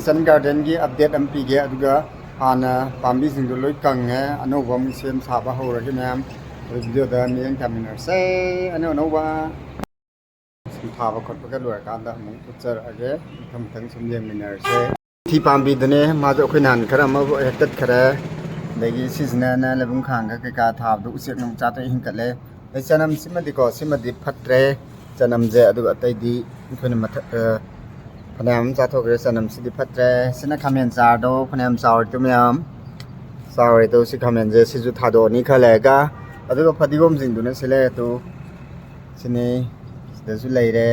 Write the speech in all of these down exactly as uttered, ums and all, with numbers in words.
Kitchen ꯒꯥꯔꯗꯦꯟꯒꯤ update ꯑꯃ ꯄꯤꯒꯦ, ꯑꯗꯨꯒ ꯍꯥꯟꯅ ꯄꯥꯝꯕꯤꯁꯤꯡꯗꯣ ꯂꯣꯏ ꯀꯪꯉꯦ, ꯑꯅꯧꯕ ꯑꯃꯨꯛ ꯁꯦꯝ ꯁꯥꯕ ꯍꯧꯔꯒꯦ ꯃꯌꯥꯝ꯫ ꯑꯗꯨ ꯚꯤꯗꯤꯑꯣꯗ ꯃꯤꯠꯌꯦꯡ ꯇꯥꯃꯤꯟꯅꯔꯁꯦ꯫ ꯑꯅꯧ ꯑꯅꯧꯕ ꯁꯨꯝ ꯊꯥꯕ ꯈꯣꯠꯄꯒ ꯂꯣꯏꯔꯀꯥꯟꯗ ꯑꯃꯨꯛ ꯎꯠꯆꯔꯛꯑꯒꯦ꯫ ꯃꯊꯪ ꯃꯊꯪ ꯁꯨꯝ ꯌꯦꯡꯃꯤꯟꯅꯔꯁꯦ꯫ ꯊꯤ ꯄꯥꯝꯕꯤꯗꯨꯅꯦ, ꯃꯥꯁꯨ ꯑꯩꯈꯣꯏ ꯅꯍꯥꯟ ꯈꯔ ꯑꯃ ꯍꯦꯛꯇꯠꯈꯔꯦ꯫ ꯑꯗꯒꯤ ꯁꯤꯁꯤꯅꯅꯦ, ꯂꯩꯕꯨꯡ ꯈꯥꯡꯒ ꯀꯩꯀꯥ ꯊꯥꯕꯗꯣ ꯎꯆꯦꯛ ꯅꯨꯡ ꯆꯥꯊꯣꯛꯑꯦ, ꯍꯦꯟꯀꯠꯂꯦ꯫ ꯑꯗꯩ ꯆꯅꯝꯁꯤꯃꯗꯤꯀꯣ, ꯁꯤꯃꯗꯤ ꯐꯠꯇ꯭ꯔꯦ꯫ ꯆꯅꯝꯁꯦ, ꯑꯗꯨꯒ ꯑꯇꯩꯗꯤ ꯑꯩꯈꯣꯏꯅ ꯃꯊꯛ, ꯑ, ꯐꯅꯌꯥꯝ ꯑꯃ ꯆꯥꯊꯣꯛꯈ꯭ꯔꯦ꯫ ꯆꯅꯝꯁꯤꯗꯤ ꯐꯠꯇ꯭ꯔꯦ꯫ ꯁꯤꯅ ꯈꯥꯃꯦꯟ ꯆꯥꯔꯗꯣ ꯐꯅꯌꯥꯝ ꯆꯥꯎꯔꯦ ꯇꯨ ꯃꯌꯥꯝ꯫ ꯆꯥꯎꯔꯦ ꯇꯨ, ꯁꯤ ꯈꯥꯃꯦꯟꯁꯦ, ꯁꯤꯁꯨ ꯊꯥꯗꯣꯛꯑꯅꯤ ꯈꯔ ꯂꯩꯔꯒ꯫ ꯑꯗꯨꯒ ꯐꯗꯤꯒꯣꯝꯁꯤꯡꯗꯨꯅ ꯁꯤ ꯂꯩꯔꯦ ꯇꯨ꯫ ꯁꯤꯅꯤ꯫ ꯁꯤꯗꯁꯨ ꯂꯩꯔꯦ꯫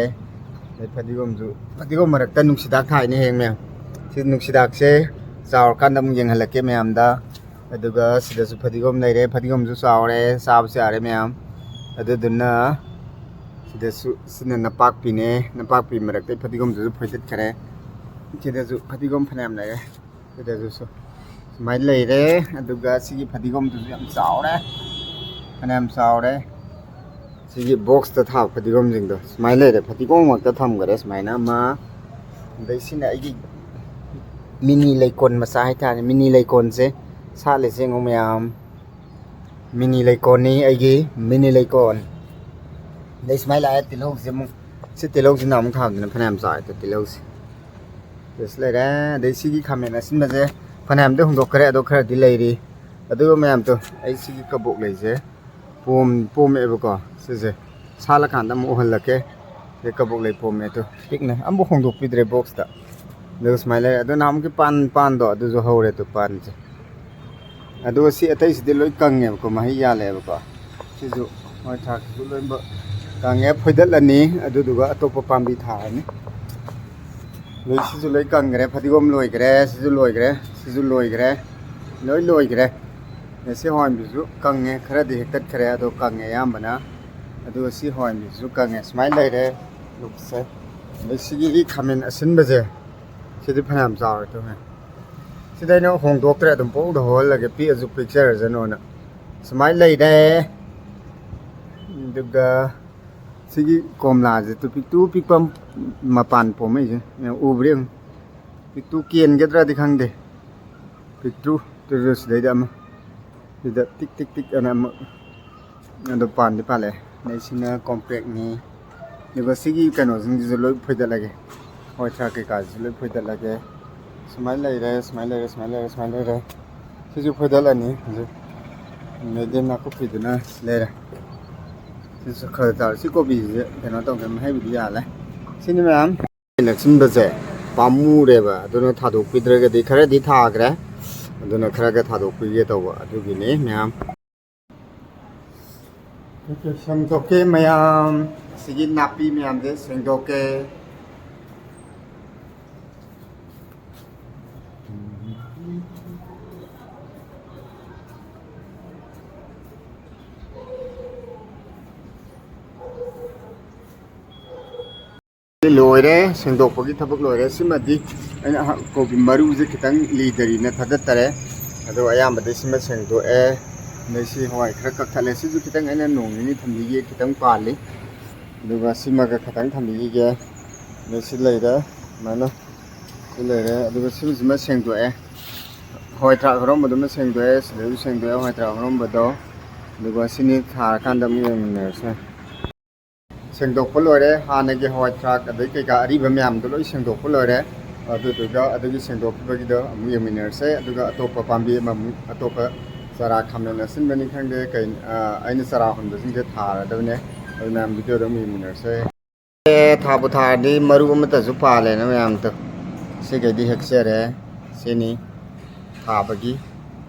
ꯑꯗꯩ ꯐꯗꯤꯒꯣꯝꯁꯨ, ꯐꯗꯤꯒꯣꯝ ꯃꯔꯛꯇ ꯅꯨꯡꯁꯤꯗꯥꯛ ꯊꯥꯏꯅꯦ, ꯍꯌꯦꯡ ꯃꯌꯥꯝ꯫ ꯁꯤ ꯅꯨꯡꯁꯤꯗꯥꯛꯁꯦ ꯆꯥꯎꯔꯀꯥꯟꯗ ꯑꯃꯨꯛ ꯌꯦꯡꯍꯜꯂꯛꯀꯦ ꯃꯌꯥꯝꯗ꯫ ꯑꯗꯨꯒ ꯁꯤꯗꯁꯨ ꯐꯗꯤꯒꯣꯝ ꯂꯩꯔꯦ, ꯐꯗꯤꯒꯣꯝꯁꯨ ꯆꯥꯎꯔꯦ, ꯆꯥꯕꯁꯨ ꯌꯥꯔꯦ ꯃꯌꯥꯝ꯫ ꯑꯗꯨꯗꯨꯅ ꯁꯤꯗꯁꯨ, ꯁꯤꯅ ꯅꯄꯥꯛꯄꯤꯅꯦ, ꯅꯄꯥꯛꯄꯤ ꯃꯔꯛꯇꯩ ꯐꯗꯤꯒꯣꯝꯗꯨꯁꯨ ꯐꯣꯏꯗꯠꯈꯔꯦ꯫ ꯁꯤꯗꯁꯨ ꯐꯗꯤꯒꯣꯝ ꯐꯅꯌꯥꯝ ꯂꯩꯔꯦ꯫ ꯁꯤꯗꯁꯨ ꯁꯨ-, ꯁꯨꯃꯥꯏꯅ ꯂꯩꯔꯦ꯫ ꯑꯗꯨꯒ ꯁꯤꯒꯤ ꯐꯗꯤꯒꯣꯝꯗꯨꯁꯨ ꯌꯥꯝ ꯆꯥꯎꯔꯦ, ꯐꯅꯌꯥꯝ ꯆꯥꯎꯔꯦ꯫ ꯁꯤꯒꯤ ꯕꯣꯛꯁꯇ ꯊꯥꯕ ꯐꯗꯤꯒꯣꯝꯁꯤꯡꯗꯣ ꯁꯨꯃꯥꯏꯅ ꯂꯩꯔꯦ꯫ ꯐꯗꯤꯒꯣꯝ ꯉꯥꯛꯇ ꯊꯝꯈꯔꯦ ꯁꯨꯃꯥꯏꯅ ꯑꯃ꯫ ꯑꯗꯩ ꯁꯤꯅ ꯑꯩꯒꯤ ꯃꯤꯅꯤ ꯂꯩꯀꯣꯟ ꯃꯆꯥ ꯍꯥꯏꯇꯥꯔꯦ꯫ ꯃꯤꯅꯤ ꯂꯩꯀꯣꯟꯁꯦ ꯁꯥꯠꯂꯤꯁꯦ ꯌꯦꯡꯉꯨ ꯃꯌꯥꯝ꯫ ꯃꯤꯅꯤ ꯂꯩꯀꯣꯟꯅꯤ ꯑꯩꯒꯤ, ꯃꯤꯅꯤ ꯂꯩꯀꯣꯟ꯫ ꯑꯗꯩ ꯁꯨꯃꯥꯏꯅ ꯂꯥꯛꯑꯦ ꯇꯤꯜꯍꯧꯁꯦ ꯑꯃꯨꯛ꯫ ꯁꯤ ꯇꯤꯜꯍꯧꯁꯤꯅ ꯑꯃꯨꯛ ꯊꯥꯕꯗꯨꯅ ꯐꯅꯌꯥꯝ ꯆꯥꯎꯔꯦ ꯇꯤꯜꯍꯧꯁꯦ꯫ ꯁꯤ ꯂꯩꯔꯦ꯫ ꯑꯗꯩ ꯁꯤꯒꯤ ꯈꯥꯃꯦꯟ ꯑꯁꯤꯟꯕꯁꯦ ꯐꯅꯌꯥꯝꯗꯤ ꯍꯣꯡꯗꯣꯛꯈ꯭ꯔꯦ, ꯑꯗꯣ ꯈꯔꯗꯤ ꯂꯩꯔꯤ꯫ ꯑꯗꯨꯒ ꯃꯌꯥꯝꯗꯣ, ꯑꯩ ꯁꯤꯒꯤ ꯀꯕꯣꯛ ꯂꯩꯁꯦ ꯄꯣꯝ-, ꯄꯣꯝꯃꯛꯑꯦꯕꯀꯣ꯫ ꯁꯤꯁꯦ ꯁꯥꯠꯂꯀꯥꯟꯗ ꯑꯃꯨꯛ ꯎꯍꯜꯂꯛꯀꯦ꯫ ꯁꯤ ꯀꯕꯣꯛ ꯂꯩ ꯄꯣꯝꯃꯦ ꯑꯗꯣ, ꯄꯤꯛꯅ ꯑꯃꯨꯛ ꯍꯣꯡꯗꯣꯛꯄꯤꯗ꯭ꯔꯦ ꯕꯣꯛꯁꯇ꯫ ꯑꯗꯨꯒ ꯁꯨꯃꯥꯏꯅ ꯂꯩꯔꯦ꯫ ꯑꯗꯣ ꯅꯍꯥꯟꯃꯨꯛꯀꯤ ꯄꯥꯟ-, ꯄꯥꯟꯗꯣ ꯑꯗꯨꯁꯨ ꯍꯧꯔꯦ ꯑꯗꯣ, ꯄꯥꯟꯁꯦ꯫ ꯑꯗꯨꯒ ꯁꯤ ꯑꯇꯩꯁꯤꯗꯤ ꯂꯣꯏ ꯀꯪꯉꯦꯕꯀꯣ, ꯃꯍꯩ ꯌꯥꯜꯂꯛꯑꯦꯕꯀꯣ꯫ ꯁꯤꯁꯨ ꯃꯣꯏ ꯊꯥꯛꯁꯤꯁꯨ ꯂꯣꯏꯅꯃꯛ ꯀꯪꯉꯦ, ꯐꯣꯏꯗꯠꯂꯅꯤ꯫ ꯑꯗꯨꯗꯨꯒ ꯑꯇꯣꯞꯄ ꯄꯥꯝꯕꯤ ꯊꯥꯔꯅꯤ꯫ ꯂꯣꯏ, ꯁꯤꯁꯨ ꯂꯣꯏ ꯀꯪꯈ꯭ꯔꯦ, ꯐꯗꯤꯒꯣꯝ ꯂꯣꯏꯈ꯭ꯔꯦ, ꯁꯤꯁꯨ ꯂꯣꯏꯈ꯭ꯔꯦ, ꯁꯤꯁꯨ ꯂꯣꯏꯈ꯭ꯔꯦ, ꯂꯣꯏ ꯂꯣꯏꯈ꯭ꯔꯦ꯫ ꯑꯗ ꯁꯤ ꯍꯋꯥꯏꯕꯤꯁꯨ ꯀꯪꯉꯦ, ꯈꯔꯗꯤ ꯍꯦꯛꯇꯠꯈ꯭ꯔꯦ, ꯑꯗꯣ ꯀꯪꯉꯦ ꯑꯌꯥꯝꯕꯅ꯫ ꯑꯗꯨꯒ ꯁꯤ ꯍꯋꯥꯏꯕꯤꯁꯤꯁꯨ ꯀꯪꯉꯦ꯫ ꯁꯨꯃꯥꯏꯅ ꯂꯩꯔꯦ ꯂꯨꯛꯁꯦ꯫ ꯑꯗꯩ ꯁꯤꯒꯤ ꯈꯥꯃꯦꯟ ꯑꯁꯤꯟꯕꯁꯦ, ꯁꯤꯗꯤ ꯐꯅꯌꯥꯝ ꯆꯥꯎꯔꯦ ꯇꯧꯉꯦ꯫ ꯁꯤꯗ ꯑꯩꯅ ꯍꯣꯡꯗꯣꯛꯇ꯭ꯔꯦ, ꯑꯗꯨꯝ ꯄꯣꯛꯗ ꯍꯧꯍꯜꯂꯒꯦ, ꯄꯤꯛꯑꯁꯨ ꯄꯤꯛꯆꯔꯁꯅꯣꯅ꯫ ꯁꯨꯃꯥꯏꯅ ꯂꯩꯔꯦ꯫ ꯑꯗꯨꯒ ꯁꯤꯒꯤ ꯀꯣꯝꯂꯥꯁꯦ ꯇꯨ ꯄꯤꯛꯇꯨ ꯄꯤꯛꯄ ꯃꯄꯥꯟ ꯄꯣꯝꯃꯛꯏꯁꯦ, ꯎꯕ꯭ꯔꯥ ꯌꯦꯡꯉꯨ꯫ ꯄꯤꯛꯇꯨ ꯀꯦꯟꯒꯗ꯭ꯔꯗꯤ ꯈꯪꯗꯦ꯫ ꯄꯤꯛꯇ꯭ꯔꯨ ꯇꯨꯔꯨ ꯁꯤꯗꯩꯗ ꯑꯃ, ꯁꯤꯗ ꯇꯤꯛ ꯇꯤꯛ ꯇꯤꯛ ꯑꯅ ꯑꯃ, ꯑꯗꯣ ꯄꯥꯟꯗꯤ ꯄꯥꯜꯂꯛꯑꯦ꯫ ꯑꯗꯩ ꯁꯤꯅ ꯀꯣꯝꯄ꯭ꯔꯦꯛꯅꯤ꯫ ꯑꯗꯨꯒ ꯁꯤꯒꯤ ꯀꯩꯅꯣꯁꯤꯡꯁꯤꯁꯨ ꯂꯣꯏ ꯐꯣꯏꯗꯠꯂꯒꯦ, ꯍꯋꯥꯏ ꯊ꯭ꯔꯥꯛ ꯀꯩꯀꯥꯁꯤꯁꯨ ꯂꯣꯏ ꯐꯣꯏꯗꯠꯂꯒꯦ꯫ ꯁꯨꯃꯥꯏꯅ ꯂꯩꯔꯦ, ꯁꯨꯃꯥꯏꯅ ꯂꯩꯔꯦ, ꯁꯨꯃꯥꯏꯅ ꯂꯩꯔꯦ, ꯁꯨꯃꯥꯏꯅ ꯂꯩꯔꯦ꯫ ꯁꯤꯁꯨ ꯐꯣꯏꯗꯠꯂꯅꯤ ꯍꯧꯖꯤꯛ꯫ ꯑꯗꯩꯗꯤ ꯅꯥꯀꯨꯞꯄꯤꯗꯨꯅ ꯂꯩꯔꯦ꯫ ꯁꯤꯁꯨ ꯈꯔ ꯇꯧꯔꯦ꯫ ꯁꯤ ꯀꯣꯕꯤꯁꯦ ꯀꯩꯅꯣ ꯇꯧꯒꯦ, ꯃꯍꯩꯕꯨꯗꯤ ꯌꯥꯜꯂꯦ꯫ ꯁꯤꯅꯤ ꯃꯌꯥꯝ꯫ ꯅꯛꯁꯤꯟꯕꯁꯦ ꯄꯥꯝꯃꯨꯔꯦꯕ, ꯑꯗꯨꯅ ꯊꯥꯗꯣꯛꯄꯤꯗ꯭ꯔꯒꯗꯤ, ꯈꯔꯗꯤ ꯊꯥꯈ꯭ꯔꯦ, ꯑꯗꯨꯅ ꯈꯔꯒ ꯊꯥꯗꯣꯛꯄꯤꯒꯦ ꯇꯧꯕ ꯑꯗꯨꯒꯤꯅꯤ ꯃꯌꯥꯝ꯫ ꯁꯦꯡꯗꯣꯛꯀꯦ ꯃꯌꯥꯝ꯫ ꯑꯁꯤꯒꯤ ꯅꯥꯄꯤ ꯃꯌꯥꯝꯁꯦ ꯁꯦꯡꯗꯣꯛꯀꯦ꯫ ꯂꯣꯏꯔꯦ, ꯁꯦꯡꯗꯣꯛꯄꯒꯤ ꯊꯕꯛ ꯂꯣꯏꯔꯦ꯫ ꯁꯤꯃꯗꯤ ꯑꯩꯅ ꯑꯍ-, ꯀꯣꯕꯤ ꯃꯔꯨꯁꯦ ꯈꯤꯇꯪ ꯂꯤꯗꯔꯤꯅ ꯊꯥꯗꯠꯇꯔꯦ, ꯑꯗꯣ ꯑꯌꯥꯝꯕꯗꯤ ꯁꯤꯃ ꯁꯦꯡꯗꯣꯛꯑꯦ꯫ ꯑꯗꯩ ꯁꯤ ꯍꯋꯥꯏ ꯈꯔ ꯀꯛꯊꯠꯂꯦ꯫ ꯁꯤꯁꯨ ꯈꯤꯇꯪ ꯑꯩꯅ ꯅꯣꯡ ꯅꯤꯅꯤ ꯊꯝꯕꯤꯒꯦ, ꯈꯤꯇꯪ ꯄꯥꯜꯂꯤ꯫ ꯑꯗꯨꯒ ꯁꯤꯃꯒ ꯈꯤꯇꯪ ꯊꯝꯕꯤꯈꯤꯒꯦ꯫ ꯑꯗꯩ ꯁꯤ ꯂꯩꯔꯦ, ꯁꯨꯃꯥꯏꯅ ꯁꯤ ꯂꯩꯔꯦ꯫ ꯑꯗꯨꯒ ꯁꯤꯃꯁꯤꯃ ꯁꯦꯡꯗꯣꯛꯑꯦ, ꯍꯋꯥꯏ ꯊ꯭ꯔꯥꯛ ꯍꯧꯔꯝꯕꯗꯨꯃ ꯁꯦꯡꯗꯣꯛꯑꯦ, ꯁꯤꯗꯩꯁꯨ ꯁꯦꯡꯗꯣꯛꯑꯦ ꯍꯋꯥꯏ ꯊ꯭ꯔꯥꯛ ꯍꯧꯔꯝꯕꯗꯣ꯫ ꯑꯗꯨꯒ ꯁꯤꯅꯤ ꯊꯥꯔꯀꯥꯟꯗ ꯑꯃꯨꯛ ꯌꯦꯡꯃꯤꯟꯅꯔꯁꯦ꯫ ꯁꯦꯡꯗꯣꯛꯄ ꯂꯣꯏꯔꯦ꯫ ꯍꯥꯟꯅꯒꯤ ꯍꯋꯥꯏ ꯊ꯭ꯔꯥꯛ ꯑꯗꯩ ꯀꯩꯀꯥ ꯑꯔꯤꯕ ꯃꯌꯥꯝꯗꯣ ꯂꯣꯏ ꯁꯦꯡꯗꯣꯛꯄ ꯂꯣꯏꯔꯦ꯫ ꯑꯗꯨꯗꯨꯒ ꯑꯗꯨꯒꯤ ꯁꯦꯡꯗꯣꯛꯈꯤꯕꯒꯤꯗꯣ ꯑꯃꯨꯛ ꯌꯦꯡꯃꯤꯟꯅꯔꯁꯦ꯫ ꯑꯗꯨꯒ ꯑꯇꯣꯞꯄ ꯄꯥꯝꯕꯤ ꯑꯃꯃꯨꯛ, ꯑꯇꯣꯞꯄ ꯆꯔꯥ ꯈꯥꯃꯦꯟ ꯑꯁꯤꯟꯕꯅꯤ ꯈꯪꯗꯦ, ꯀꯩ, ꯑ, ꯑꯩꯅ ꯆꯔꯥ ꯍꯨꯟꯕꯁꯤꯡꯁꯦ ꯊꯥꯔꯗꯕꯅꯦ꯫ ꯑꯗꯨ ꯃꯌꯥꯝ ꯚꯤꯗꯤꯑꯣꯗ ꯑꯃꯨꯛ ꯌꯦꯡꯃꯤꯟꯅꯔꯁꯦ꯫ ꯑꯦ, ꯊꯥꯕꯨ ꯊꯥꯔꯗꯤ ꯃꯔꯨ ꯑꯃꯠꯇꯁꯨ ꯄꯥꯜꯂꯦꯅ ꯃꯌꯥꯝꯗꯣ꯫ ꯁꯤꯈꯩꯗꯤ ꯍꯦꯛꯆꯔꯦ꯫ ꯁꯤꯅꯤ ꯊꯥꯕꯒꯤ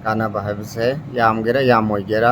ꯀꯥꯟꯅꯕ ꯍꯥꯏꯕꯁꯦ, ꯌꯥꯝꯒꯦꯔꯥ ꯌꯥꯝꯃꯣꯏꯒꯦꯔꯥ꯫